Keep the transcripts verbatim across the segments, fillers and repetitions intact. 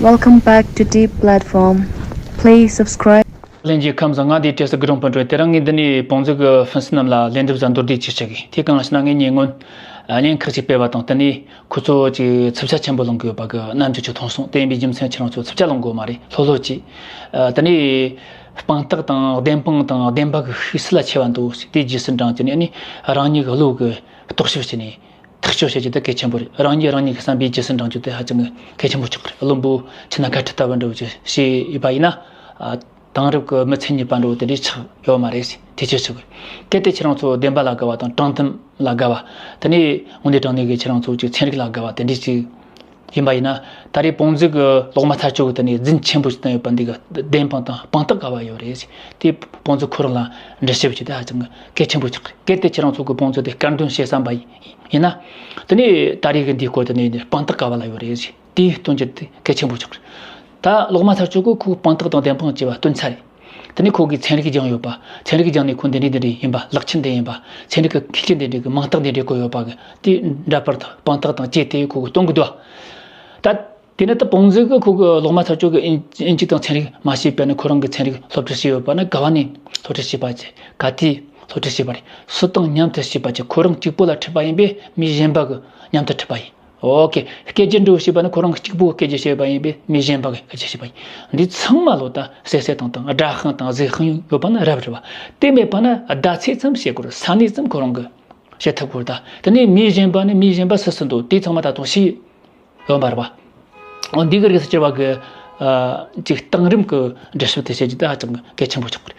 Welcome back to Deep Platform. Please subscribe. ལྷན་རྒྱས་ཁམས་བཟང་། ང་འདི་བྲེ་སེར་དགུ་རོང་སྤུན་གྲོགས། དེ་རིང་ངས་འདི་ནས་བོང་རྫི་གི་ཕུན་སུམ་རྣམས་ལ་ལན་འདེབས་ཟ་མདོར་བསྡུས་ཅིག་བྱེད་གི། དེ་གང་ཞེ་ན། ངས་ཉེ་སྔོན་བརྙན་ཁག་ཅིག་སྤེལ་བ་དང་། དེ་ནས་ཁོ་ཚོ་ཅིག་འཚབ་ཆ་ཆེན་པོ་ལངས་གི་ཡོད་པ་གི་རྣམ་འགྱུར་ཅིག་མཐོང་སོང་། དེ་ཡིན་པའི་རྒྱུ་མཚན་ཁྱེད་རང་ཚོ་འཚབ་ཆ་ལངས་དགོས་མ་རེད། ལྷོད་ལྷོད་ཀྱིས། ཨ། དེ་ནས་དཔང་རྟགས་དང་བདེན་དཔང་དང་བདེན་པ་གི་ཤུགས་སུ་ལ་ཆེ་བ་འདུག། དེའི་རྗེས་སུ་འབྲང་གི་ནས་ནི་རང་ཉིད་ཀྱི་བློ་གི་རྟོག་ཞིབ་བྱས་ནས་ཐག་གཅོད་བྱེད་རྒྱུ་དེ་གལ་ཆེན་པོ་རེད། རང་ཉིད་རང་ཉིད་ཀྱི་བསམ་པའི་རྗེས་སུ་འབྲང་རྒྱུ་དེ་ཧ་ཅང་གི་གལ་ཆེན་པོ་ཆགས་ཀྱི་རེད། བློན་པོ་ཁྱི་ན་ཁ་ཁྲི་ལྟ་བུ་འདྲ་བོ་ཅིག་བྱས་ཡོད་པ་ཡིན་ན། ཨ། དེང་རབས་ཀྱི་མི་ཚེ་གཉིས་པ་འདྲ་བོ་དེ་འདྲའི་ཆགས་ཡོད་མ་རེད་ཟེར། དེ་ཅི་ཞིག་གི། གལ་ཏེ་ཁྱེད་རང་ཚོ་བདེན་པ་ལ་དགའ་བ་དང་དྲང་བདེན་ལ་དགའ་བ། དེ་ནས་དངོས་གནས་དྲང་གནས་ཀྱི་ཁྱེད་རང་ཚོ་ཅིག་ཚན་རིག་ལ་དགའ་བ་དེ་འདྲའི་ཅིག་ཡིན་པ་ཡིན་ན། ད་རེས་བོང་རྫི་གི་གློག་དམར་ཚར་གཅོད་ཀྱི་དེ་ནས་རྫུན་ཆེན་པོ་ཞིག་བཏོན་ཡོད་པ་འདི་གི་བདེན་དཔང་དང་དཔང་རྟགས་ག་བ་ཡོད་རེད་ཟེར། དེ་བོང་རྫི་ཁོ་རང་ལ་འདྲི་ཞིབ་བྱས་ཏེ་ཧ་ཅང་གི་གལ་ཆེན་པོ་ཆགས་ཀྱི། གལ་ཏེ་ཁྱེད་རང་ཚོ་གི་བོང་རྫི་དེ་དཀར་འདོན་བྱེད་བསམ་པ་ཡིན་ན། དེ་ནས་ད་རེས་ཀྱི་འདིའི་སྐོར་དེ་ནས་དཔང་རྟགས་ག་བ་ལ་ཡོད་རེད་ཟེར། དེའི་སྟོན་རྒྱུ་དེ་གལ་ཆེན་པོ་ཆགས་ཀྱི་རེད། ད་གློག་དམར་ཚར་གཅོད་ཀྱིས་ཁོའི་དཔང་རྟགས་དང་བདེན་དཔང་བཅས་པ་བཏོན་ཚར་རེད། དེ་ནས་ཁོ་གིས་ཚན་རིག་སྦྱངས་ཡོད་པ། ཚན་རིག་སྦྱངས་ནས་ཁོ་འདི་འདྲའི་འདི་འདྲའི་ཡིན་པ། ལག་ཁྱེར་འདི་ཡིན་པ། ཚན་རིག་གི་མཁས་ཆེན་འདི་འདྲའི་གི་མིང་རྟགས་འདི་འདྲའི་བཀོད་ཡོད་པ་གི་དེ་འདྲ་པར་དང་དཔང་རྟགས་དང་བཅས་ཏེ་ཁོ་གིས་སྟོན་གི་འདུག། ད་དེ་ནས་ད་བོང་རྫི་གིས་ཁོ་གི་གློག་དམར་ཚར་གཅོད་ཀྱིས་དབྱིན་དབྱིན་ཇི་དང་ཚན་རིག་མ་ཤེས་པ་ནི། ཁོ་རང་གིས་ཚན་རིག་སློབ་ཁྲིད་བྱས་ཡོད་པ་ན་ག་བ་ནས་སློབ་ཁྲིད་བྱས་པ་བྱས། ག་དུས་སློབ་ཁྲིད་བྱས་པ་རེད། སུ་དང་མཉམ་དུ་བྱས་པ་བྱས། ཁོ་རང་གཅིག་པོ་ལ་ཁྲིད་པ་ཡིན་པས་མི་གཞན་པ་གིས་མཉམ་དུ་ཁྲིད་པ་ཡིན། ཨོ་ཀེ། སྐད་ཆ་འདྲ་བོ་བཤད་པ་ནི་ཁོ་རང་གཅིག་པོ་སྐད་ཆ་བཤད་པ་ཡིན་པས་མི་གཞན་པ་གིས་སྐད་ཆ་བཤད་པ་ཡིན། འདི་ཚང་མ་ལོ་ད་གསལ་གསལ་དང་དང་སྒྲ་དབྱངས་དང་གཟུགས་དབྱངས་ཡོད་པ་ན་རབ་རེད་བ། དེ་མེད་པ་ན་བརྡ་ཚད་ཙམ་བཤད་དགོས་རེད། ས་གནས་ཙམ་ཁོ་རང་གིས་བཤད་ཐུབ་དགོས་རེད། ད་དེ་ནས་མི་གཞན་པ་ནི་མི་གཞན་པ་སུ་སུ་འདུག། དེ་ཚང་མ་ད་དུང་ཤེས་ཡོད་པ་རེད་བ། འོ་འདི་གི་རིགས་སུ་གྱུར་པ་གི། ཨ། ཅིག་གཏིང་རིམ་གྱི་འགྲེལ་བཤད་དེ་བྱེད་རྒྱུ་དེ་ཧ་ཅང་གལ་ཆེན་པོ་ཆགས་པ་རེད།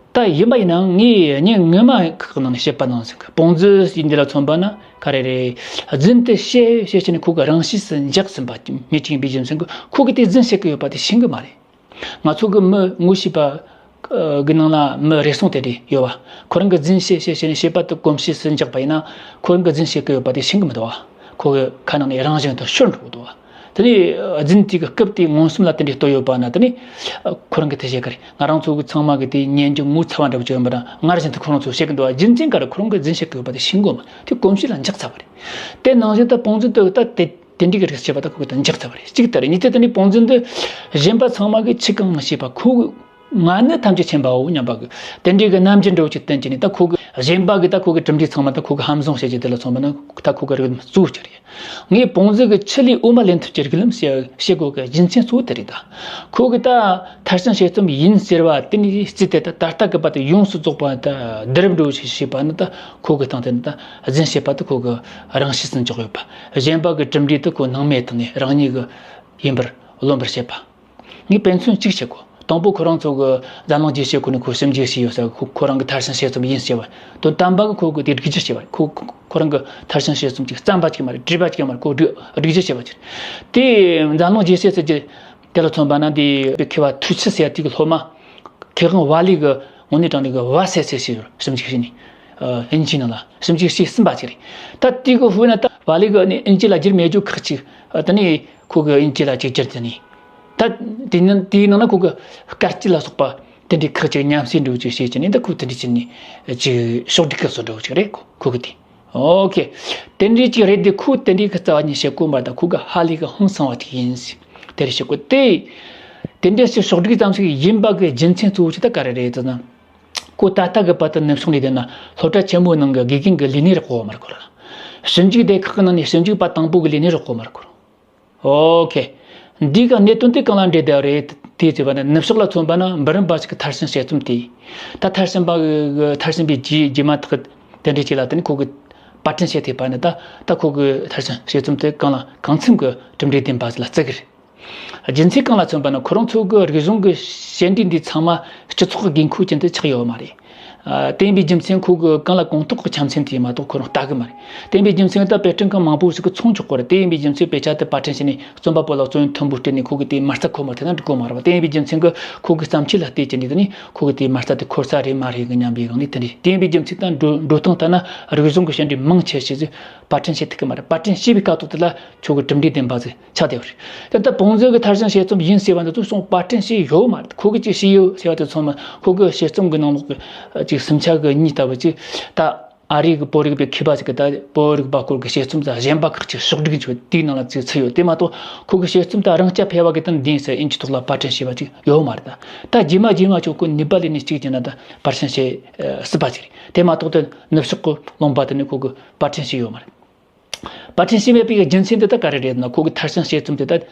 ད་ཡིན་པ་ཡིན་ནའང་ངས་ཉིན་སྔོན་མ་ཁག་ནང་ནས་བཤད་པ་ནང་བཞིན་གྱི་བོང་རྫི་ཡིན་འདི་ལ་མཚོན་པ་ན་ག་རེ་རེད། རྫུན་དེ་བཤད་བཤད་བྱས་ནས་ཁོ་གི་རང་གཤིས་སུ་འཇགས་ཟིན་པ་མི་གཅིག་ཡིན་པའི་རྒྱུ་མཚན་གྱིས་ཁོ་གིས་དེ་རྫུན་བཤད་གི་ཡོད་པ་དེ་ཤེས་གི་མ་རེད། ང་ཚོ་གི་མི་ངོ་ཤེས་པ་གི་ནང་ལ་མི་རེ་ཟུང་དེ་འདྲ་ཡོད་བ། ཁོ་རང་གིས་རྫུན་བཤད་བཤད་བཤད་ནས་བཤད་པ་དེ་གོམས་གཤིས་སུ་འཇགས་པ་ཡིན་ན། ཁོ་རང་གིས་རྫུན་བཤད་གི་ཡོད་པ་དེ་ཤེས་གི་མི་འདུག་བ། ཁོ་གི་ཁ་ནང་ནས་རང་བཞིན་དུ་ཤོར་འགྲོ་གི་འདུག་བ། དེ་ནས་རྫུན་དེ་གི་སྐབས་དེའི་མངོན་སུམ་ལ་དེ་འདྲའི་ལྟོས་ཡོད་པ་ན། དེ་ནས་ཁོ་རང་གིས་དེ་བཤད་གི་རེད། ང་རང་ཚོ་གི་ཚང་མ་གི་དེ་ཉན་རྒྱུ་ངོ་ཚ་བ་འདྲ་པོ་ཅིག་ཡོད་པ་ན། སྔར་བཞིན་དུ་ཁོ་རང་ཚོ་བཤད་གི་འདུག་བ། རྒྱུ་མཚན་ག་རེ། ཁོ་རང་གིས་རྫུན་བཤད་གི་ཡོད་པ་དེ་ཤེས་གི་མ་རེད། དེ་གོམས་གཤིས་ལ་འཇགས་ཚར་བ་རེད། དེ་ནང་བཞིན་དུ་བོང་རྫི་དེ་ད་དེ་དེ་འདྲའི་གི་རིགས་བྱས་པ་ད་ཁོ་གི་ད་འཇགས་ཚར་བ་རེད། གཅིག་དེ་རེད། གཉིས་དེ་དེ་ནས་བོང་རྫི་འདི་གཞན་པ་ཚང་མ་གིས་ཆི་གང་མི་ཤེས་པ། ཁོ་གི་ང་ནི་ཐམས་ཅད་མཁྱེན་པའོ་སྙམ་པ་གི་དེ་འདྲའི་གི་རྣམ་འགྱུར་འདྲ་བོ་ཅིག་བསྟན་གྱི་ནས། ད་ཁོ་གི་གཞན་པ་གིས་ད་ཁོ་གི་གྲུབ་འབྲས་ཚང་མ་ད་ཁོ་གིས་ཧམ་བཟུང་བྱེད་ཀྱི་དེ་ལ་མཚོན་པ་ན་ད་ཁོ་གི་རིགས་ལམ་གཙོ་བོ་ཅིག་རེད། ངས་བོང་རྫི་གིས་ཆི་ལས་འོ་མ་ལེན་ཐུབ་ཀྱི་རིགས་ལམ་ཞེས་བཤད་དགོས་ཀྱི་རྒྱུ་མཚན་གཙོ་བོ་དེ་རེད། ད་ཁོ་གིས་ད་མཐར་ཕྱིན་དཔྱད་རྩོམ་ཡིན་ཟེར་བ་དེ་ནས་བརྩིས་ཏེ། ད་ད་ལྟ་གི་བར་དུ་ཡོངས་སུ་རྫོགས་པ་ད་བསྡུ་རུབ་འདྲ་བོ་ཞིག་བྱས་པ་ནི། ད་ཁོ་གི་སྟེང་དེ་ནི་ད་རྫུན་བཤད་པ་དེ་ཁོ་གི་རང་གཤིས་སུ་འཇོག་ཡོད་པ། གཞན་པ་གི་གྲུབ་འབྲས་དེ་ཁོ་སྣང་མེད་བཏང་ནས་རང་ཉིད་གི་ཡིན་པར་རློམ་པར་བྱེད་པ། ངས་དཔེ་མཚོན་གཅིག་བཤད་གོ། དང་པོ་ཁོ་རང་ཚོ་གི་འཛམ་གླིང་རྒྱས་བཤད་སྐོར་ནས་ཁོ་ཞིབ་འཇུག་བྱས་ཡོད་ས། ཁོ་ཁོ་རང་གི་མཐར་ཕྱིན་དཔྱད་རྩོམ་ཡིན་ཟེར་བ་དོན་དམ་པ་གི་ཁོ་གི་དེ་སྒྲིག་གཞི་བྱས་པ། ཁོ་ཁོ་རང་གི་མཐར་ཕྱིན་དཔྱད་རྩོམ་ཅིག་བརྩམས་པ་ཅིག་མ་རེད། བྲིས་པ་ཅིག་མ་རེད། ཁོ་སྒྲིག་སྒྲིག་གཞི་བྱས་པ་ཅིག་རེད། དེ་འཛམ་གླིང་རྒྱས་བཤད་ཟེར་གྱི་དེ་ལ་མཚོན་པ་ན། དེ་དཔེ་མཁས་པ་ཐུའུ་ཆི་ཟེར་དེ་གི་སློབ་མ་མཁས་དབང་ཝ་ལི་གི་དངོས་གནས་དྲང་གནས་གི་ཝ་ཟེར་ཟེར་ཞིག་ཞིབ་འཇུག་བྱས་ནས། ཨ། དབྱིན་ཇིའི་ནང་ལ་ཞིབ་འཇུག་བྱས་ཟིན་པ་ཅིག་རེད། ད་དེ་གི་དཔེར་ན་ད་ཝ་ལི་གི་ནི་དབྱིན་ཇི་ལ་བསྒྱུར་མེད་རྒྱུ་ཁག་ཅིག་ཨ། དེ་ནས་ཁོ་གི་དབྱིན་ཇི་ལ་ཅིག་བསྒྱུར་དེ་ནས། ད་དེའི་ནང་དེའི་ནང་ན་ཁོ་གི་སྐར་དཀྱིལ་ལ་སོགས་པ་དེ་འདྲའི་ཁག་ཅིག་མཉམ་བསྲེས་འདྲ་བོ་ཅིག་བྱས་ཀྱི་ནས། ད་ཁོ་དེ་འདྲ་བྱས་ནས་ཅིག་ཕྱོགས་སྒྲིག་གི་བཟོ་འདྲ་བོ་ཅིག་རེད། ཁོ་ཁོ་གི་དེ། ཨོ་ཁེ། དེ་འདྲའི་ཅིག་རེད་དེ། ཁོ་དེ་འདྲའི་གི་རྩ་བ་ནས་བཤད་གོ་མ་རེད། ད་ཁོ་གི་ཧ་ལས་གི་ཧང་སང་བ་ཅིག་ཡིན་ཟེར། དེ་རེད་བཤད་གོ། དེ་དེ་འདྲའི་ཅིག་ཕྱོགས་སྒྲིག་ཙམ་ཞིག་ཡིན་པ་གི་རྒྱུ་མཚན་གཙོ་བོ་ཅིག་ད་ག་རེ་རེད་ཟེར་ན། ཁོ་ད་ལྟ་གི་བར་དུ་ནུབ་ཕྱོགས་ནས་བསྡད་ན་སློབ་གྲྭ་ཆེན་མོའི་ནང་གི་དགེ་རྒན་གྱི་ལས་གནས་རག་གོ་མ་རེད་ཁོ་རང་། ཞིབ་འཇུག་སྡེ་ཁག་གི་ནང་ནས་ཞིབ་འཇུག་པ་དང་པོ་གི་ལས་གནས་རག་གོ་མ་རེད་ཁོ་རང་། ཨོ་ཁེ། འདི་ག་གནད་དོན་དེ་གང་ལ་འབྲེལ་བསྡད་རེད། དེ་ཟེར་བ་ནི་ནུབ་ཕྱོགས་ལ་མཚོན་པ་ན་འབུམ་རམས་པ་ཞིག་གི་མཐར་ཕྱིན་དཔྱད་རྩོམ་དེ། ད་མཐར་ཕྱིན་པ་གི་མཐར་ཕྱིན་པའི་རྗེས་རྗེས་མ་དག་དེ་འདྲའི་ཅིག་ལ་དེ་ནི་ཁོ་གི་པར་སྐྲུན་བྱེད་ཐུབ་པ་ནི། ད་ད་ཁོ་གི་མཐར་ཕྱིན་དཔྱད་རྩོམ་དེ་གང་ལ་གང་འཚམ་གི་གྲུབ་འབྲས་ལྡན་པ་ཞིག་ལ་བརྩི་གི་རེད། རྒྱུ་མཚན་གང་ལ་མཚོན་པ་ན། ཁོ་རང་ཚོ་གི་རིག་གཞུང་གི་བཤད་འབྲས་འདི་ཚང་མ་སྤྱི་ཚོགས་ཀྱི་དགོས་མཁོ་ཅན་དུ་ཆགས་ཡོད་མ་རེད། ཨ། དེ་ཡིན་པའི་རྒྱུ་མཚན་ཁོ་གི་གང་ལ་གང་ཐོག་གི་ཆ་མཚོན་དེ་མ་གཏོགས་ཁོ་རང་ལྟ་གི་མ་རེད། དེ་ཡིན་པའི་རྒྱུ་མཚན་ད་དཔེ་སྐྲུན་ཁང་མང་པོ་ཞིག་གིས་ཚོང་ཆོག་གི་རེད། དེ་ཡིན་པའི་རྒྱུ་མཚན་དཔེ་ཆ་དེ་པར་སྐྲུན་བྱས་ནས་རྩོམ་པ་པོ་ལ་རྩོམ་ཡིག་མཐོན་པོ་སྤྲད་ནས་ཁོ་གི་དེ་མ་རྩ་ཁོ་མ་ཐེབས་ན་འགྲིག་གི་མ་རེད་པ། དེ་ཡིན་པའི་རྒྱུ་མཚན་གྱིས་ཁོ་གི་བརྩམས་ཆོས་ལ་བལྟས་ཀྱི་འདུག། དེ་ནས་ཁོ་གི་དེ་མ་རྩ་དེ་འཁོར་ས་རེད་མ་རེད་གི་སྙམ་པའི་སྒང་ནས། དེ་འདྲ། དེ་ཡིན་པའི་རྒྱུ་མཚན་ད་འགྲོ་འགྲོ་སྟངས་ལྟར་ན་རིག་གཞུང་གི་བཤད་འབྲས་མང་ཆེ་ཞིག་པར་སྐྲུན་བྱེད་ཐུབ་ཀྱི་མ་རེད། པར་སྐྲུན་བྱས་པའི་སྐབས་ཐོག་དེ་ལ་ཁྱོད་ཀྱི་གྲུབ་འབྲས་ལྡན་པ་ཞིག་ཆགས་བསྡད་པ་རེད། དེ་ལྟར་བོང་རྫི་གི་མཐར་ཕྱིན་དཔྱད་རྩོམ་ཡིན་ཟེར་བ་འདི་ཚོ་སོང་པར་སྐྲུན་བྱས་ཡོད་མ་རེད། ཁོ་གིས་ཅིག་བྱས་ཡོད་ཟེར་བ་དེ་ཚང་མ་ཁོ་གི་དཔྱད་རྩོམ་གི་ནང་ལོགས་ཀྱི་ཅིག་སུམ་ཆ་གི་གཉིས་ལྟ་བུ་ཅིག་ད་ ཨ་རི་གི་བོད་རིག་པའི་མཁས་པ་ཞིག་གིས་ད་བོད་རིག་པ་སྐོར་གྱི་དཔྱད་རྩོམ་དང་གཞན་པ་ཁག་ཅིག་ཕྱོགས་བསྒྲིགས་བྱས་དེའི་ནང་ལ་ཚུད་ཚུད་ཡོད། དེ་མ་གཏོགས་ཁོ་གི་དཔྱད་རྩོམ་དང་རང་རྐྱ་འཕེར་བ་གི་དོན་འདི་ཡིན་ཟེར་དབྱིན་ཇིའི་ཐོག་ལ་པར་སྐྲུན་བྱས་པ་ཅིག་ཡོད་མ་རེད། ད་ད་རྗེས་མ་རྗེས་མ་ཆོག་ཁོ་ནུས་པ་ལས་ནས་གཅིག་བྱས་ན་ད་པར་སྐྲུན་བྱེད་སྲིད་པ་ཅིག་རེད། དེ་མ་གཏོགས་ད་ནུབ་ཕྱོགས་གི་ལུང་པ་དེ་ནས་ཁོ་གི་པར་སྐྲུན་བྱས་ཡོད་མ་རེད། པར་སྐྲུན་བྱས་མེད་པའི་རྒྱུ་མཚན་དེ་ད་ག་རེ་རེད་ན། ཁོ་གི་མཐར་ཕྱིན་དཔྱད་རྩོམ་དེ་ད་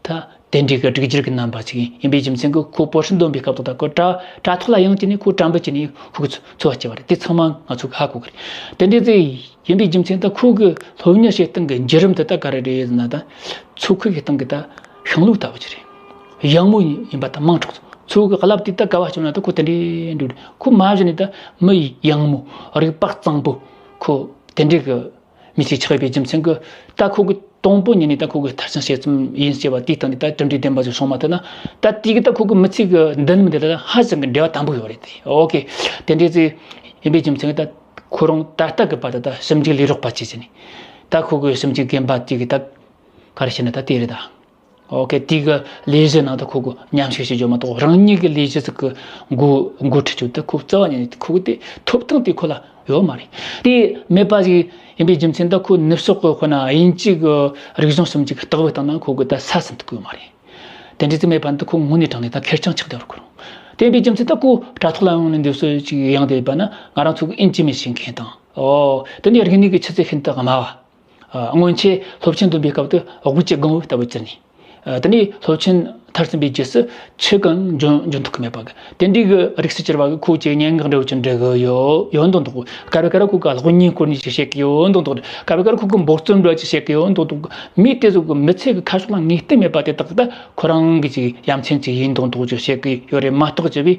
ད་དེ་འདྲའི་གི་སྒྲིག་གཞིར་གི་རྣམ་པ་ཅིག་ཡིན་པའི་རྒྱུ་མཚན་གྱིས་ཁོ་པོ་ཧྲི་འདོན་པའི་སྐབས་དུ་ད་ཁོ་དྲ་དྲ་ཐོག་ལ་ཡང་བྱས་ནས་ཁོ་བཀྲམ་འབུལ་བྱས་ནས་ཁོ་གི་འཚོ་བ་སྐྱེལ་བ་རེད། དེ་ཚང་མ་ང་ཚོ་གི་ཧ་གོ་གི་རེད། དེ་འདྲའི་ཚེ་ཡིན་པའི་རྒྱུ་མཚན་ད་ཁོ་གི་སློབ་གཉེར་བྱེད་སྟངས་ཀྱི་བརྒྱུད་རིམ་དེ་ད་ག་རེ་རེད་ཟེར་ན། ད་མཚོ་ཁུག་གི་སྟེང་གི་ད་ཤིང་ལོ་ལྟ་བུ་ཅིག་རེད། ཡང་མོ་ཡིན་པ་ད་མང་དྲགས་སོང་། མཚོ་གི་རླབས་དེ་ད་ག་བ་བྱུང་ན་ད་ཁོ་དེ་འདྲའི་འགྲོ་རེད། ཁོ་མ་གཞི་ནས་ད་མི་ཡང་མོ་རིག་པ་གཙང་པོ་ཁོ་དེ་འདྲའི་གི་མི་ཞིག་ཆགས་པའི་རྒྱུ་མཚན་གྱིས་ད་ཁོ་གི་དང་པོ་ཉིད་ནས་ད་ཁོ་གི་མཐར་ཕྱིན་དཔྱད་རྩོམ་ཡིན་ཟེར་བ་དེའི་སྟེང་ནས་ད་གྲུབ་འབྲས་ལྡན་པ་ཞིག་བྱུང་མ་ཐུབ་ན། ད་དེ་གི་ད་ཁོ་གི་མི་ཚེ་གི་མདུན་ལམ་འདི་ལ་ཧ་ཅང་གི་འབྲེལ་བ་དམ་པོ་ཡོད་རེད་དེ། ཨོ་ཁེ། དེ་འདྲའི་ཚེ་ཡིན་པའི་རྒྱུ་མཚན་གྱིས་ད་ཁོ་རང་ད་ལྟ་གི་བར་དུ་ད་ཞིབ་འཇུག་ལས་རོགས་པ་བྱས་ཟིན་ནས་ད་ཁོ་གི་ཞིབ་འཇུག་རྒན་པ་དེ་གི་ད་ག་རེ་བྱས་ན་ད་དེ་རེད་ད། ཨོ་ཁེ། དེ་གི་ལས་གཞི་ནང་དུ་ཁོ་གི་མཉམ་ཞུགས་བྱེད་རྒྱུ་མ་གཏོགས་རང་ཉིད་ཀྱི་ལས་གཞི་ཟིག་གི་འགོ་འགོ་ཁྲིད་རྒྱུ་དེ་ཁོ་རྩ་བ་ཉིད་ནས་ཁོ་གི་དེ་ཐོབ་ཐང་དེ་ཁོ་ལ་ཡོད་མ་རེད། དེ་མེད་པ་ཞིག་ཡིན་པའི་རྒྱུ་མཚན་དེ་ཁོ་ནུབ་ཕྱོགས་ཀྱི་དཔེར་ན་དབྱིན་ཇི་གི་རིག་གཞུང་ཞིབ་འཇུག་གི་ལྟ་བའི་སྟེང་ན་ཁོ་གི་ད་ས་ཟིན་ཐུབ་ཀྱི་ཡོད་མ་རེད། དེ་འདྲ་ཚོ་མེད་པ་འདི་ཁོ་དངོས་གནས་དྲང་གནས་ད་ཁེར་རྐྱང་ཆགས་བསྡད་པར་གོ་རུང་། དེ་ཡིན་པའི་རྒྱུ་མཚན་ད་ཁོ་དྲ་ཐོག་ལ་ཡོང་ནས་འདི་ཚོ་ཅིག་ཡང་དེ་ཡོད་པ་ན་ང་རང་ཚོ་གི་ཨིན་ཇི་མི་ཤེས་མཁན་དང་། ཨོ། དེ་ནས་རིག་གནས་ཀྱི་ཆུ་ཚད་ཤིན་ཏུ་དམའ་བ། ཨ། སྔོན་ཆད་སློབ་ཆེན་འདོན་པའི་སྐབས་དུ་དབུགས་ཀྱི་སྒང་བུ་ལྟ་བུ་གྱུར་ནས། ཨ། དེ་ནས་སློབ་ཆེན་མཐར་ཕྱིན་པའི་རྗེས་སུ་ཆུ་གང་འཇོན་འཇོན་ཐུབ་ཀྱི་མེད་པ་གི་དེ་འདྲའི་གི་རིགས་སུ་གྱུར་པ་གི་ཁོ་ཅིག་སྙན་ངག་འདྲ་བོ་ཅིག་འབྲི་གི་ཡོད་ཡོད་མདོག་མདོག་ག་རེ་ག་རེ་ཁོ་གི་གློག་བརྙན་སྐོར་ནས་ཅིག་བཤད་གི་ཡོད་མདོག་མདོག་ག་རེ་ག་རེ་ཁོ་གི་འབོར་རྩོམ་འདྲ་ཅིག་བཤད་གི་ཡོད་མདོག་མདོག་མི་དེ་ཚོ་གི་མི་ཚེ་གི་ཁ་ཕྱོགས་ལ་ངེས་གཏན་མེད་པ་དེ་དག་ད་ཁོ་རང་གི་ཅིག་ཡ་མཚན་ཅིག་ཡིན་མདོག་མདོག་ཅིག་བཤད་གི་ཡོད་རེད་མ་གཏོགས། ཅི་བས་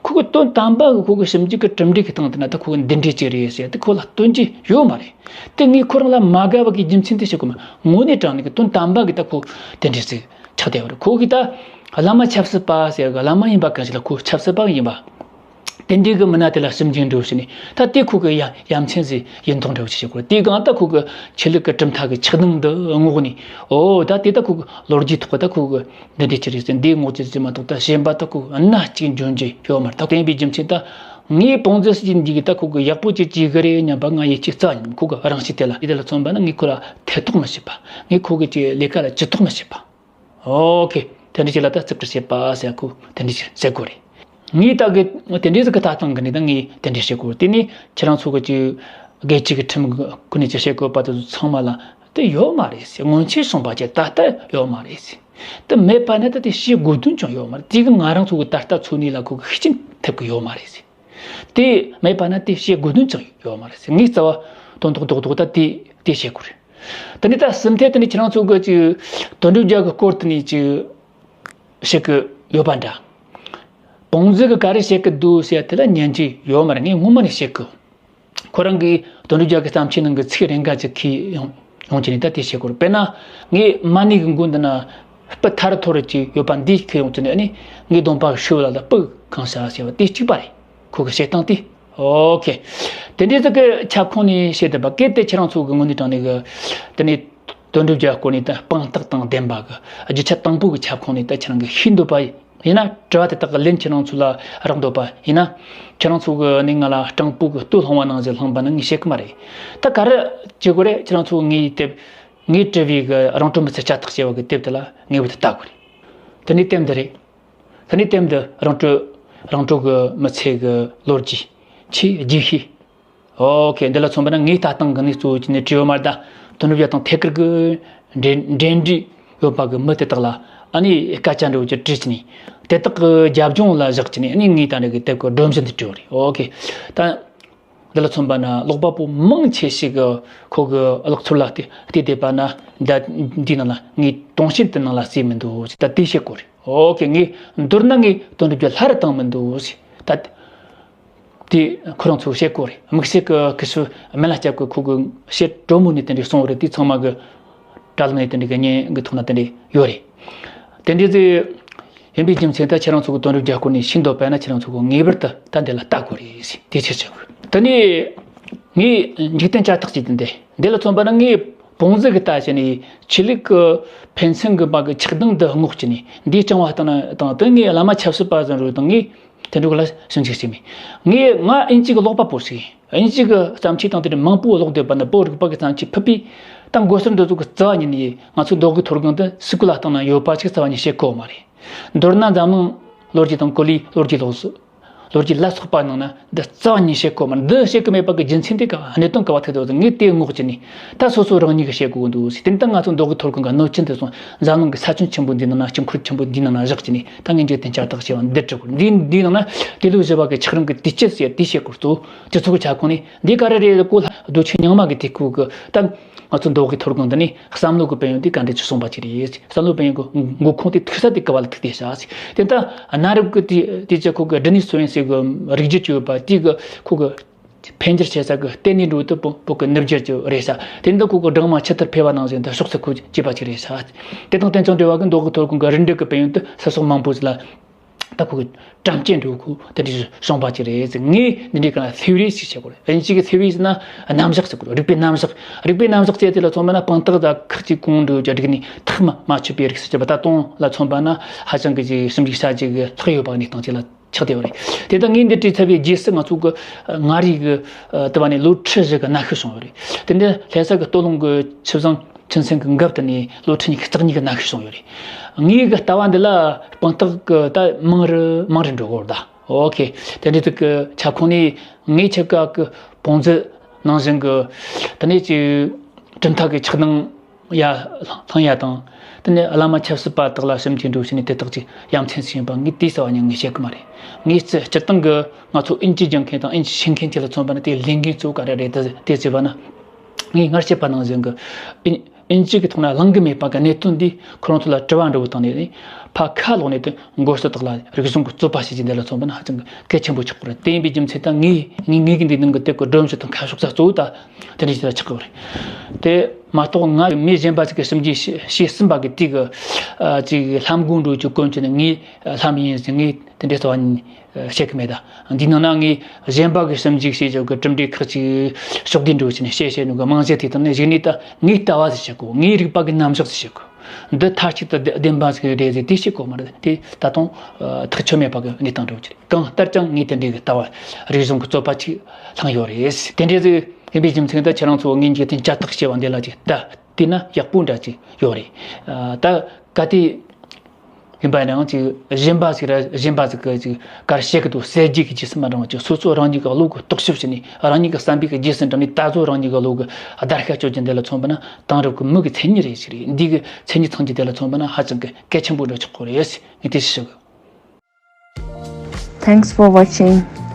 ཁོ་གི་དོན་དམ་པ་གི་ཁོ་གི་ཞིབ་འཇུག་གི་གྲུབ་འབྲས་གི་སྟེང་དུ་ན་ད་ཁོ་གི་འདི་འདྲའི་ཅིག་རེད་ཟེར་ཏེ་ཁོ་ལ་སྟོན་རྒྱུ་ཡོད་མ་རེད། དེ་ངས་ཁོ་རང་ལ་མ་དགའ་བ་གི་རྒྱུ་མཚན་དེ་བཤད་གོ་མ། དངོས་གནས་དྲང་གནས་ཀྱི་དོན་དམ་པ་གི་ད་ཁོ་དེ་འདྲ་ཟིག་ཆགས་བསྡད་པ་རེད། ཁོ་གི་ད་བླ་མ་ཆབ་སྲིད་པ་ཟེར་གི་བླ་མ་ཡིན་པ་གང་ཞིག་ལ་ཁོ་ཆབ་སྲིད་པ་ཡིན་པ། དེ་འདྲའི་གི་མི་སྣ་དེ་ལ་ཞིབ་འཇུག་འདྲ་བོ་བྱས་ནས་ད་དེ་ཁོ་གི་ཡ་ཡ་མཚན་ཟིག་ཡིན་མདོག་འདྲ་བོ་ཞིག་བྱེད་དགོས། དེའི་སྒང་ད་ཁོ་གི་ཆོས་ལུགས་ཀྱི་གྲུབ་མཐའ་གི་ཆགས་སྡང་འདི་བསྔོགས་ནས། ཨོ་ད་དེ་ད་ཁོ་གི་ལོ་རྒྱུས་ཐོག་གི་ད་ཁོ་གི་འདི་འདྲའི་ཅི་རེད་ཟེར་འདི་བསྔོག་རྒྱུ་ཟིག་མ་གཏོགས་ད་གཞན་པ་ད་ཁོ་སྣ་གཅིག་འཇོན་རྒྱུ་ཡོད་མ་རེད། ད་དེ་ཡིན་པའི་རྒྱུ་མཚན་ད། ངས་པང་ཟི་ཟིག་འདི་གི་ད་ཁོ་གི་ཡག་པོ་ཅིག་བྱེད་གི་རེད་སྙམ་པ་ང་ཡིད་ཆེས་རྩ་ཡིན། ཁོ་གི་རང་གཤིས་དེ་ལ་དེ་ལ་མཚོན་པ་ན་ངས་ཁོ་ལ་ཐེ་གཏོགས་མི་བྱེད་པ། ངས་ཁོ་གི་ཅིག་ལས་ཀ་ལ་ཇུས་གཏོགས་མི་བྱེད་པ། ཨོ་ཁེ། དེ་འདྲ་ཅིག་ལ་ད་རྩིས་སྤྲོད་བྱེད་པ་ཟེར་ཁོ་དེ་འདྲ་ཅིག་ཟེར་དགོས་རེད། ངས་ད་གི་དེ་འདྲ་ཟིག་གི་ལྟ་སྟངས་གི་ནས་ད་ངས་དེ་འདྲ་བྱེད་དགོས། དེ་ནས་ཁྱེད་རང་ཚོ་གི་ཅིག་དགེ་ཆོས་ཀྱི་ཁྲིམས་ཀྱི་ནས་ཅིག་བྱེད་དགོས་པ་དེ་ཚོ་ཚང་མ་ལ་དེ་ཡོད་མ་རེད་ཟེར། སྔོན་ཆད་སོང་པ་ཅིག་ད་ལྟ་ཡོད་མ་རེད་ཟེར། དེ་མེད་པ་ན་ད་དེ་བྱེད་དགོས་དོན་ཀྱང་ཡོད་མ་རེད། དེ་གི་ང་རང་ཚོ་གི་ད་ལྟ་འཚོ་གནས་ལ་ཁོ་གི་ཤུགས་རྐྱེན་ཐེབས་གི་ཡོད་མ་རེད་ཟེར། དེ་མེད་པ་ན་དེ་བྱེད་དགོས་དོན་ཅང་ཡོད་མ་རེད་ཟེར། ངས་རྩ་བ་དོན་ཐོག་རྡོག་རྡོག་ད་དེ་དེ་བྱེད་དགོས་རེད། དེ་ནས་ད་སེམས་ཐད་དེ་ནས་ཁྱེད་རང་ཚོ་གི་ཅིག་དོན་གྲུབ་རྒྱལ་གི་སྐོར་དེ་ནས་ཅིག་བཤད་གི་ཡོད་པ་འདྲ། བོང་ཟི་གི་ག་རེ་བཤད་གི་འདུག་ཟེར་དེ་ལ་ཉན་གྱི་ཡོད་མ་རེད། ངས་སྔོན་མ་ནས་བཤད་གི། ཁོ་རང་གིས་དོན་གྲུབ་རྒྱལ་གི་བརྩམས་ཆོས་ནང་གི་ཚིག་རེ་འགའ་ཅིག་ཁྱེར་ཡོང་ཡོང་གྱི་ནས་ད་དེ་བཤད་གི་རེད། དཔེར་ན་ངས་མ་ཎི་གི་མགོ་འདི་ན་སྤུ་ཐར་ཐོར་ཅིག་ཡོད་པ་འདི་ཁྱེར་ཡོང་གྱི་ནས་ཨ་ནི་ངའི་གདོང་པ་ཧྲིལ་བོ་ལ་ད་སྤུ་གང་ཤ་ཟེར་བ་དེ་གཅིག་པ་རེད། ཁོ་གི་བཤད་སྟངས་དེ། ཨོ་ཁེ། དེ་འདྲའི་ཟིག་གི་ཁྱབ་ཁོངས་ནས་བཤད་བསྡད་པ་གལ་ཏེ་ཁྱེད་རང་ཚོ་གི་དངོས་གནས་དྲང་གནས་གི་དེ་ནས་དོན་གྲུབ་རྒྱལ་སྐོར་ནས་ད་དཔང་རྟགས་དང་ལྡན་པ་གི་རྒྱུ་ཆ་དང་པོ་གི་ཁྱབ་ཁོངས་ནས་ད་ཁྱེད་རང་གི་ཤེས་འདོད་པ་ཡིན་ན། དྲི་བ་དེ་དག་གི་ལན་ཁྱེད་རང་ཚོ་ལ་རག་འདོད་པ་ཡིན་ན། ཁྱེད་རང་ཚོ་གི་ནི་ང་ལ་སྤྲང་པོ་གི་སྟོད་ལྷུང་བ་ནང་བཞིན་ལྷུང་བ་ནི་ངས་བཤད་གི་མ་རེད། ད་ག་རེ་བྱེད་དགོས་རེད། ཁྱེད་རང་ཚོ་ངའི་དེབ་ངའི་དྲི་བའི་གི་རང་གྲོལ་མི་ཚེ་བྱ་ཐག་ཅེས་པ་གི་དེབ་དེ་ལ་ངེས་པར་དུ་ལྟ་དགོས་རེད། དེ་ནས་དེབ་འདི་རེད། ད་ནི་དེབ་འདི་རང་གྲོལ་རང་གྲོལ་གྱི་མི་ཚེ་གི་ལོ་རྒྱུས་ཆེས་རྒྱས་ཤིང་། ཨོ་ཁེ། འདི་ལ་མཚོན་པ་ན་ངའི་ལྟ་སྟངས་ཀྱི་གནས་གཙོ་བོ་ཅིག་ནས་བྲིས་ཡོད་མ་རེད། ད་དོན་གྲུབ་རྒྱལ་དང་ཐད་ཀར་གྱི་འབྲེལ་འབྲེལ་འདྲིས་ཡོད་པ་གི་མི་དེ་དག་ལ་ཨ་ནི་སྐད་ཆ་འདྲ་བོ་ཅིག་དྲིས་ནས་དེ་དག་གི་རྒྱབ་ལྗོངས་ལ་བཞག་ཅིག་ནས་ཨ་ནི་ངའི་ད་ནི་གི་དེབ་ཀྱི་སྒྲོམ་གཞི་འདི་བྲིས་ཡོད་རེད། ཨོ་ཁེ། ད་འདི་ལ་མཚོན་པ་ན་ཀློག་པ་པོ་མང་ཆེ་ཞིག་གི་ཁོ་གི་ཀློག་ཚུལ་ལ་བལྟས་བལྟས་བསྡད་པ་ན་ད་འདིའི་ནང་ལ་ངའི་དུང་ཞེན་དེ་ནང་ལ་བརྩིས་མི་འདུག་ཟེར། ད་དེ་བཤད་དགོས་རེད། ཨོ་ཁེ། ངས་མདོར་ན་ངས་དོན་གྲུབ་རྒྱལ་སླར་བཏང་མི་འདུག་ཟེར། ད་དེ་ཁོ་རང་ཚོས་བཤད་དགོས་རེད། དམིགས་བསལ་གྱི་ཁི་སུ་སྨན་བླ་སྐྱབས་ཀྱིས་ཁོ་གི་བཤད་གྲོས་མོལ་ནས་དེ་འདྲ་གསུངས་པ་རེད། དེ་ཚང་མ་གི་དྲ་ལམ་ནས་དེ་འདྲ་གི་བརྙན་གི་ཐོག་ན་དེ་འདྲ་ཡོད་རེད། དེ་འདྲ་ཚེ་ཡིན་པའི་རྒྱུ་མཚན་ད་ཁྱེད་རང་ཚོ་གི་དོན་གྲུབ་རྒྱལ་སྐོར་ནས་ཤེས་འདོད་པ་ཡིན་ན་ཁྱེད་རང་ཚོ་གི་ངེས་པར་དུ་ད་འདི་ལ་ལྟ་དགོས་རེད་ཟེར། དེ་ཆེ་ཆེ་དགོས། དེ་ནས་ངས་འཇིག་རྟེན་བྱ་ཐག་ཅིག་དེ་འདི་འདི་ལ་མཚོན་པ་ན་ངས་བོང་ཟི་གི་ལྟ་བྱས་ནས་ཆོས་ལུགས་ཀྱི་ཕན་སེམས་ཀྱི་བ་གི་ཆགས་སྡང་འདི་བསྔོག་བྱས་ནས་འདིའི་རྐྱང་བ་བཏང་ན་དང་དེ་ངས་བླ་མ་ཆབ་སྲིད་པ་ཟིན་རུང་དང་ངས། དེ་འདྲ་གི་ལ་ཞིབ་འཇུག་བྱས་མེད། ངས་ང་དབྱིན་ཇི་གི་ཀློག་པ་པོ་ཞིག་ཡིན། དབྱིན་ཇི་གི་བརྩམས་ཆོས་དང་དེ་འདྲ་མང་པོ་ཀློག་བསྡད་པ་ནི་བོད་རིག་པ་གི་བརྩམས་ཆོས་ཕུད་པའི་ད་མགོ་སར་འདི་ཚོ་གི་རྩ་བ་ཉིད་ནས་ང་ཚོའི་མདོ་དབུས་མཐོ་སྒང་དུ་སུ་གི་ལ་བཏང་ན་ཡོད་པ་ཞིག་རྩ་བ་ཉིད་བཤད་གོ་མ་རེད། མདོར་ན་འཛམ་གླིང་ལོ་རྒྱུས་དང་གོ་ལའི་ལོ་རྒྱུས་ལོགས་སུ། ལོ་རྒྱུས་ལ་སོགས་པ་ནང་ན་འདི་རྩ་བ་ཉིད་བཤད་གོ་མ་རེད། འདི་བཤད་གི་མེད་པ་གི་རྒྱུ་མཚན་དེ་ག་གནད་དོན་ག་བ་ཐུག་འདུག་ཟེར། ངས་དེ་ངོ་ཅི་ནས་ད་སོ་སོ་རང་ཉིད་ཀྱིས་བཤད་དགོས་འདུག་ཟེར། དེ་ནི་ད་ང་ཚོ་མདོ་དབུས་མཐོ་སྒང་གི་གནོད་སྐྱོན་དེ་ཚོ་འཛམ་གླིང་གི་ས་ཁྱོན་ཆེན་པོ་འདིའི་ནང་ན། སྤྱི་འཁོར་ཆེན་པོ་འདིའི་ནང་ན་བཞག་ཅི་ནས་ད་ངས་འཇིག་རྟེན་བསྐྱར་དར་བྱས་པ་འདི་གྲུབ་དགོས། འདི་འདིའི་ནང་ན་དེ་ལོ་བཞི་བ་གི་ཆགས་རིམ་གྱི་དུས་ཆད་ཟེར་དེ་བཤད་དགོས་ཚུལ། དེ་ཚོ་གི་ཁྱབ་ཁོངས་ནས་འདི་ག་རེ་རེད། གོ་ལ་རྡོ་ཆུ་རྙིང་མ་གི་དུས་སྐབས་གི་ད། ང་ཚོ་མདོ་དབུས་མཐོ་སྒང་འདི་ནས་བསམ་བློ་གི་དཔལ་ཡོན་དེ་ག་འདྲ་ཅིག་སོང་པ་ཅིག་རེད། བསམ་བློ་དཔལ་ཡོན་གི་འགོ་ཁུངས་དེ་ཐུག་ས་དེ་ག་བ་ལ་ཐུག་བསྡད་ཤག་ཟེར། དེ་ལྟ་གནའ་རབས་གི་དེ་དེ་ཅི་ཁོ་གི་ཌི་ནི་སི་སོ་ཡན་ཟེར་གི་རིག་རྒྱུ་ཅིག་ཡོད་པ་དེ་གི་ཁོ་གི་འཕེལ་འགྱུར་བྱེད་ས་གི་ལྟེ་གནས་འདྲ་བོ་དེ་བོད་བོད་གི་ནུབ་རྒྱུད་ཅིག་རེད་ཤག། དེ་འདི་ཁོ་གི་སྦྲང་མ་ཆུ་ཐར་འཕེལ་བ་ནང་བཞིན་དུ་ཕྱོགས་སུ་ཁོ་སྐྱེས་པ་ཅིག་རེད་ཤག། དེ་དང་དེ་ཚོ་འབྲེལ་བ་གི་མདོ་དབུས་མཐོ་སྒང་གི་རི་འདྲ་གི་དཔལ་ཡོན་དེ་ས་ཕྱོགས་མང་པོ་ཞིག་ལ། ད་ཁོ་གི་བཀྲམ་སྤྱོད་འགྲོ་ཁུལ་དེ་འདྲའི་བྱུང་བ་ཅིག་རེད་ཟེར། ངས་འདི་འདྲའི་གང་ལ་ཐེའུ་རི་ཞིག་བྱེད་དགོས་རེད། དབྱིན་ཇི་གི་ཐེའུ་རི་ཟེར་ན་རྣམ་གཞག་ཟེར་དགོས་རེད། རིག་པའི་རྣམ་གཞག། རིག་པའི་རྣམ་གཞག་ཅེས་དེ་ལ་མཚོན་པ་ན་དཔང་རྟགས་དང་ཁག་ཅིག་གོང་འགྲོ་རྒྱུ་བསྒྲིགས་ནས་ཐག་མ་མ་ཆོད་པའི་རིགས་སུ་གྱུར་པ། ད་དུང་ལ་མཚོན་པ་ན་ཧ་ཅང་གི་ཅིག་ཞིབ་འཇུག་བྱ་རྒྱུ་གི་ལྷག་ཡོད་པ་གནས་སྟངས་ཅིག་ལ་ཆགས་བསྡད་པ་རེད། དེ་ལྟར་ངས་འདི་བྲིས་ཚར་བའི་རྗེས་སུ་ང་ཚོ་གི་མངའ་རིས་གི་དུ་བ་ནས་ལོ་ཁྲི་བཞི་གི་གནའ་ཤུལ་བྱུང་བ་རེད། དེ་འདི་ལྷ་ས་གི་སྟོད་ལུང་གི་ཆུ་བཟང་ཆུ་མཚོན་གྱི་འགབ་དེ་ནས་ལོ་ཁྲི་ཉི་ཤུ་རྩ་གཉིས་ཀྱི་གནའ་ཤུལ་བྱུང་ཡོད་རེད། ངའི་གི་ལྟ་བ་འདི་ལ་དཔང་རྟགས་ཀྱི་ད་མང་རུ་མང་རུ་འགྲོ་གི་ཡོད་རེད་ད། ཨོ་ཁེ། དེ་འདྲའི་ཐོག་གི་ཁྱབ་ཁོངས་ནས་ངའི་ཆེད་ཀ་གི་བོང་རྫི་ནང་བཞིན་གི་དེ་ནས་ཀྱི་གྲུབ་མཐའ་གི་ཆགས་སྡང་ཡ་བསླངས་ཡ་དང་། དེ་ནས་བླ་མ་ཆབ་སྲིད་པ་དག་ལ་ཞིབ་འཇུག་འགྲོ་བྱས་ནས་དེ་དག་ཅིག་ཡ་མཚན་ཞིག་ཡིན་པ་ངས་དེའི་རྩ་བ་ཉིད་ངས་བཤད་གི་མ་རེད། ངས་སྤྱིར་བཏང་གི་ང་ཚོ་དབྱིན་ཇི་སྦྱང་མཁན་དང་དབྱིན་ཇི་ཤེས་མཁན་ཅིག་ལ་མཚོན་པ་ན་དེའི་ལས་འགན་གཙོ་བོ་ག་རེ་རེད་དེ་དེ་བྱས་པ་ན། ངས་སྔར་བཤད་པ་ནང་བཞིན་གྱི་དབྱིན་དབྱིན་ཇི་གི་ཐོག་ན་བླང་གི་མེད་པ་གི་གནད་དོན་འདིས་ཁོ་རང་ཚོ་ལ་དྲི་བ་འདྲ་བོ་བཏང་ནས་ནི་ཕར་ཁ་ལོག་ནས་དེ་མགོ་སོ་དག་ལ་རིག་གཞུང་གི་རྩོད་པ་བྱེད་ཀྱི་འདི་ལ་མཚོན་པ་ན་ཧ་ཅང་གི་གལ་ཆེན་པོ་ཆགས་པ་རེད། དེ་ཡིན་པའི་རྒྱུ་མཚན་དང་ངས་ངས་ངས་ཀྱི་འདི་ནང་གི་དེབ་ཀྱི་སྒྲོམ་གཞི་དང་ཁ་ཕྱོགས་ས་གཙོ་བོ་ད་དེ་འདྲ་ཞིག་ལ་ཆགས་ཀྱི་རེད། དེ་མ་གཏོགས་ང་མི་གཞན་པ་ཞིག་གིས་ཞིབ་འཇུག་བྱས་བྱས་ཟིན་པ་གི་དེ་གི་ཅིག་ལྷམ་གོང་འགྲོ་རྒྱུ་ཀུན་གྱི་ནི་ངས་ལྷམ་ཡིན་ཟེར། ངས་དེ་འདྲའི་རྩ་བ་ནས་བཤད་གི་མེད་ད། འདིའི་ནང་ན་ངས་གཞན་པ་གི་ཞིབ་འཇུག་བྱས་ཡོད་གི་གྲུབ་འབྲས་ཁག་ཅིག་ཕྱོགས་བསྡུས་འགྲོ་བྱས་ནས་བཤད་བཤད་ནོ་གི་རྨང་གཞི་དེ་དང་ནི་གཞིགས་ནས་ད་ངའི་ལྟ་བ་ཟེར་བཤད་གོ། ངའི་རིག་པ་གི་རྣམ་གཞག་ཟེར་བཤད་གོ། འདི་མཐའ་གཅིག་ཏུ་བདེན་པ་ཟིག་རེད་ཟེར་དེ་བཤད་གོ་མ་རེད། དེ་ད་དུང་ཐག་ཆོད་མེད་པ་གི་གནས་སྟངས་འགྲོ་གི་རེད། གང་ལྟར་ཀྱང་ངས་དེ་འདྲའི་གི་ལྟ་བ་རིག་གཞུང་གི་རྩོད་པ་ཅིག་བླངས་ཡོད་རེད། དེ་འདྲའི་ཟིག་ཡིན་པའི་རྒྱུ་མཚན་ད་ཁྱེད་རང་ཚོ་ངས་འཇིག་རྟེན་བསྐྱར་དར་བྱས་པ་འདི་ལ་ཅིག་ལྟ་དེ་ན་ཡག་པོ་འདྲ་ཅིག་ཡོད་རེད། ད་གལ་ཏེ་ཡིན་པ་ཡིན་ནའང་ཅིག་གཞན་པ་ཞིག་ར་གཞན་པ་ཞིག་གིས་ཅིག་ག་རེ་བཤད་གི་འདུག་ཟེར་རྒྱུ་གི་རྗེས་སུ་མ་འབྲང་བ་ཅིག་སོ་སོ་རང་ཉིད་ཀྱི་བློ་གི་རྟོག་ཞིབ་བྱས་ནས་རང་ཉིད་ཀྱི་བསམ་པའི་གི་རྗེས་སུ་འབྲངས་ནས་ད་གཟོད་རང་ཉིད་ཀྱི་བློ་གི་བརྡར་ཤ་གཅོད་རྒྱུ་འདི་ལ་མཚོན་པ་ན་དེང་རབས་ཀྱི་མི་གི་མཚན་ཉིད་རེ་ཞིག་རེད། འདི་གི་མཚན་ཉིད་ཚང་རྒྱུ་དེ་ལ་མཚོན་པ་ན་ཧ་ཅང་གི་གལ་ཆེན་པོ་འདྲ་ཆགས་ཀྱི་རེད། ངས་དེ་ཞུ་གི། Thanks for watching.